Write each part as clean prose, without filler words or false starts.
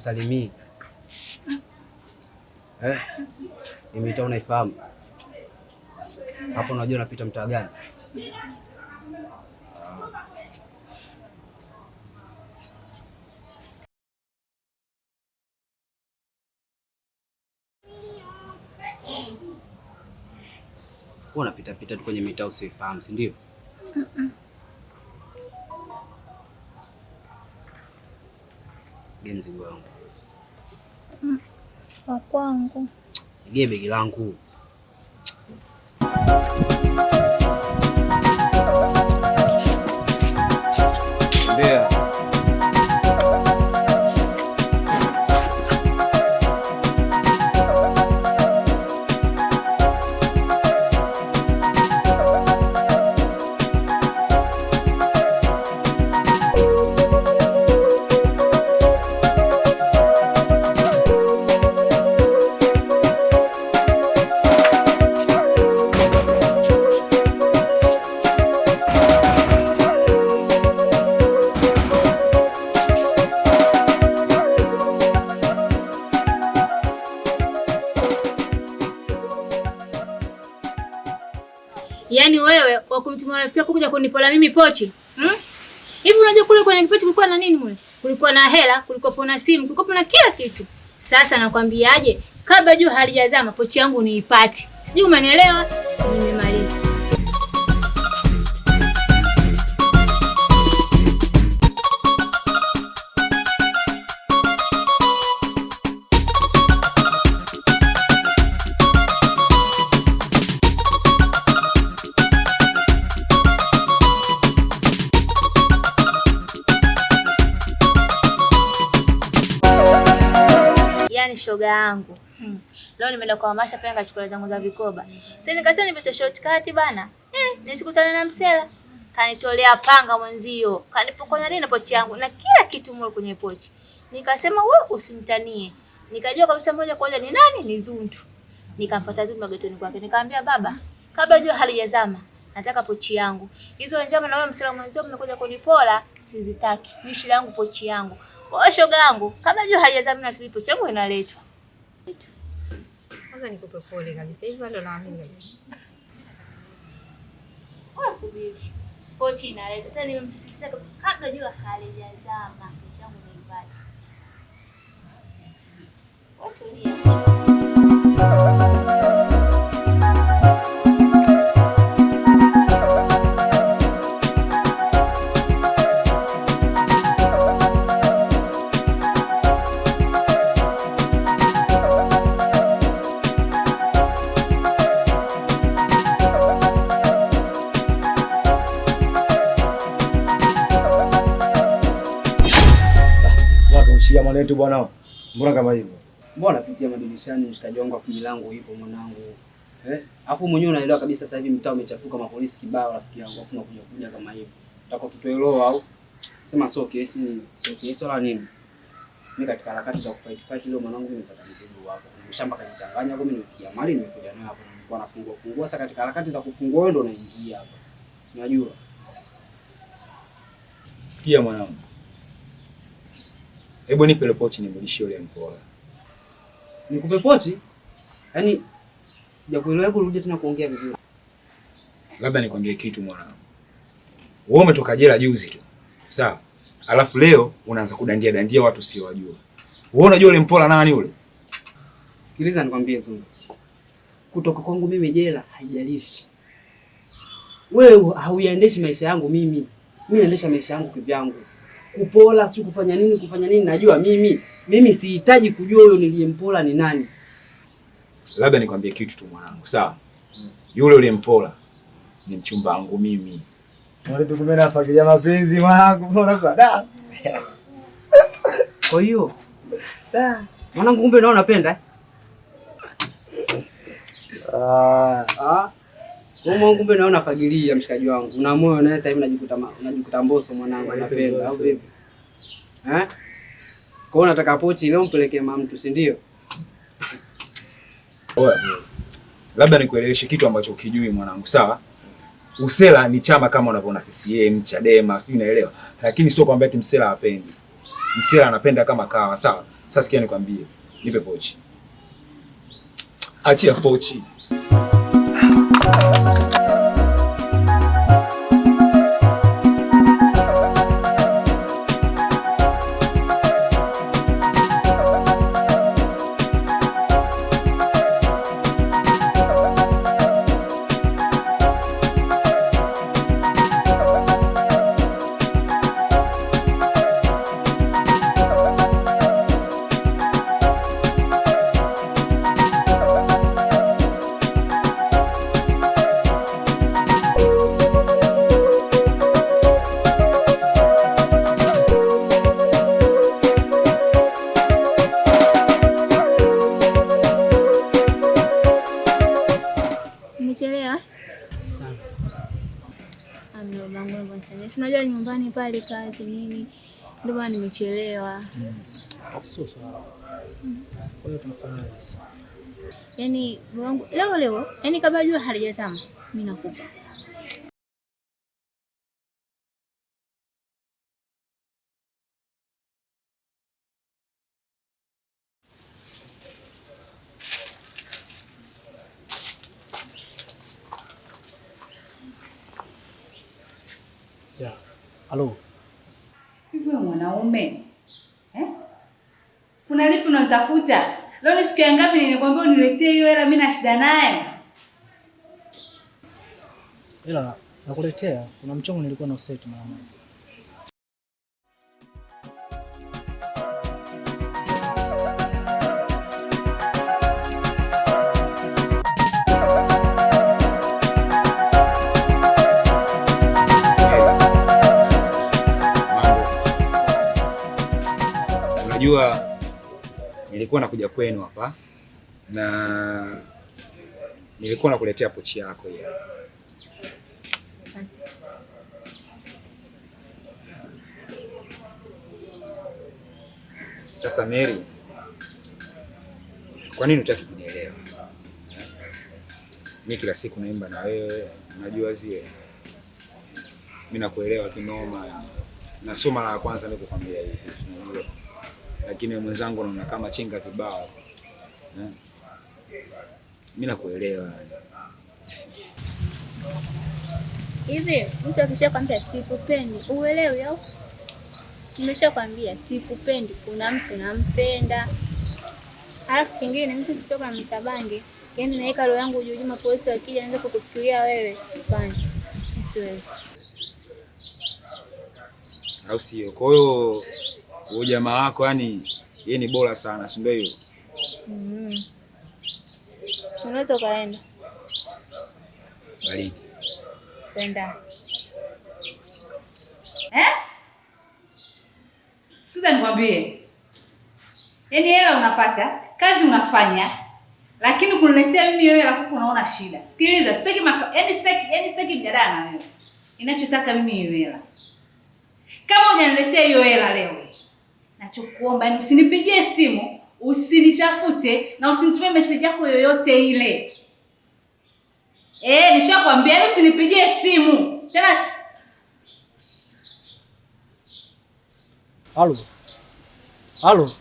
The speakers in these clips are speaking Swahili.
Sikusalimii. Eh? Hii unaifahamu? Hapo unajua unapita mtaa gani? Unapita pita tu kwenye mitaa usifahamu, si ndio? Ge mzigo wangu. Wa kwangu. Ge begi langu. Ndio. Yaani wewe wa kumtuma rafiki yako kuja kunipola mimi pochi. Hmm? Hivi unajua kule kwenye kipochi kulikuwa na nini mule? Kulikuwa na hela, kulikuwa na simu, kulikuwa na kila kitu. Sasa nakwambiaje? Kabla jua halijazama pochi yangu niipate. Sijui umenielewa? Nimemaliza. Yaani shoga yangu. Leo nimeenda kwa Masha pia nikachukua zangu za vikoba. Sasa nikasema nipite shortcut bana. Nisikutane na msela. Kanitolea panga mwenzio. Kanipokonya nini na pochi yangu na kila kitu mle kwenye pochi. Nikasema wewe usinitanie. Nikajua kabisa moja kwa moja ni nani? Ni Zuntu. Nikamfuata Zuntu magetoni kwake. Nikamwambia baba, kabla jua halijazama, nataka pochi yangu. Hizo njama na wewe msela mwenzio mmekuja kunipola, sizitaki. Mimi shida yangu pochi yangu. Kwa hiyo shoga yangu, kabla jua halijazama na pochi yangu inaletwa. Kwanza nikupe pole kabisa. Hivi bado naamini kabisa. Wewe subiri. Pochi inaletwa. Tena nimemsisitiza kabisa kabla jua halijazama, pochi yangu niipate. Wewe tulia. Usia mwanetu bwana. Mbona kama hivyo? Mbona napitia madirishani mshikaji wangu afu milango ipo mwanangu. Eh? Afu mwenyewe unaelewa kabisa sasa hivi mtaa umechafuka mapolisi kibao rafiki yangu afu nakuja kuja kama hivyo. Nataka tutoe roho au? Sema sio kesi, sio kesi wala nini. Mimi katika harakati za kufight fight leo mwanangu mimi nimepata mzigo hapo. Mshamba kanichanganya kwa mimi nimepiga mali nimekuja nayo hapo. Nilikuwa nafungua fungua sasa katika harakati za kufungua wewe ndo unaingia hapa. Unajua? Sikia mwanangu. Hebu nipe ile pochi nimrudishie yule mpola. Nikupe pochi? Yaani sijakuelewa, hebu rudi tena kuongea vizuri. Labda nikwambie kitu mwanangu. Wewe umetoka jela juzi tu. Sawa? Alafu leo unaanza kudandia dandia watu usiowajua. Wewe unajua yule mpola nani yule? Sikiliza nikwambie Zungu. Kutoka kwangu mimi jela haijalishi. Wewe hauyaendeshi maisha yangu mimi. Mimi naendesha maisha yangu kivyangu. Kupola si kufanya nini kufanya nini najua mimi. Mimi sihitaji kujua huyo niliyempola ni nani. Labda nikwambie kitu tu mwanangu, sawa? Yule uliyempola ni mchumba wangu mimi. Mwanetu kumbe nafagilia mapenzi mwanangu. Mbona sasa? Da. Kwa hiyo mwanangu kumbe nao napenda eh? Ah. Ah. Wewe mwanangu kumbe naona nafagilia mshikaji wangu. Una moyo naye sasa hivi unajikuta mboso mwanangu anapenda au vipi? Eh? Kwa hiyo nataka pochi leo mpelekee mama mtu, si ndio? Oya. Labda nikueleweshe kitu ambacho ukijui mwanangu, sawa? Usela ni chama kama unavyoona CCM, Chadema, sijui unaelewa. Lakini sio kwamba eti msela hapendi. Msela anapenda kama kawa, sawa? Sasa sikia nikwambie, nipe pochi. Achia pochi. Umechelewa? Sana. Amna babangu bwana. Si unajua nyumbani pale kazi nini? Ndio maana nimechelewa. Sio swala. Kwa hiyo tunafanyaje sasa? Yaani babangu leo leo, yaani kabla jua halijazama, mimi nakupa. Ya. Halo. Hivi wewe mwanaume eh? Kuna lipi unatafuta? Leo ni siku ya ngapi nilikwambia uniletee hiyo hela, mimi na shida nayo. Ila nakuletea, kuna mchongo nilikuwa na uset mara moja. Mambo. Unajua nilikuwa nakuja kwenu hapa na nilikuwa nakuletea pochi yako hii. Sasa Mary, kwa nini hutaki kunielewa? Mimi kila siku naimba na wewe, unajua zile. Mimi nakuelewa kinoma. Na sio mara ya kwanza mimi kukwambia hivi, unajua. Lakini mwenzangu naona kama chinga kibao. Mimi nakuelewa. Hivi mtu akishakwambia sikupendi, uelewi au? Nimeshakwambia sikupendi, kuna mtu nampenda. Alafu kingine mtu sikutoka na mtabange, yaani naweka roho yangu juu juu, polisi wakija naanza kukufikiria wewe. Hapana, siwezi. Au sio? Kwa hiyo huyo jamaa wako yani yeye ni bora sana, si ndio hiyo? Unaweza ukaenda. Baridi. Kwenda. Eh? Sikiza nikwambie. Yaani hela unapata, kazi unafanya, lakini kuniletea mimi hiyo hela kuku unaona shida. Sikiliza, sitaki yaani sitaki mjadala na wewe. Ninachotaka mimi hiyo hela. Kama hujaniletea hiyo hela leo, nachokuomba ni usinipigie simu, usinitafute na usinitumie message yako yoyote ile. Nishakwambia yani usinipigie simu. Tena Halo. Halo.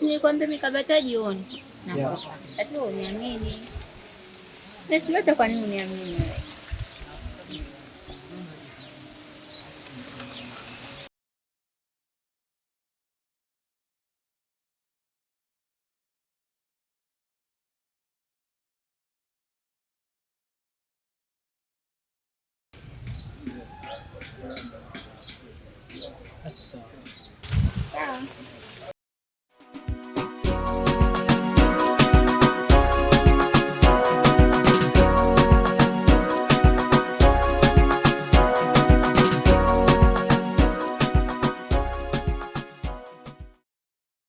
Nilikwambia mikabata jioni. Nakupa. Lakini uniamini. Na hata kwa nini uniamini wewe? Basi sawa. Sawa.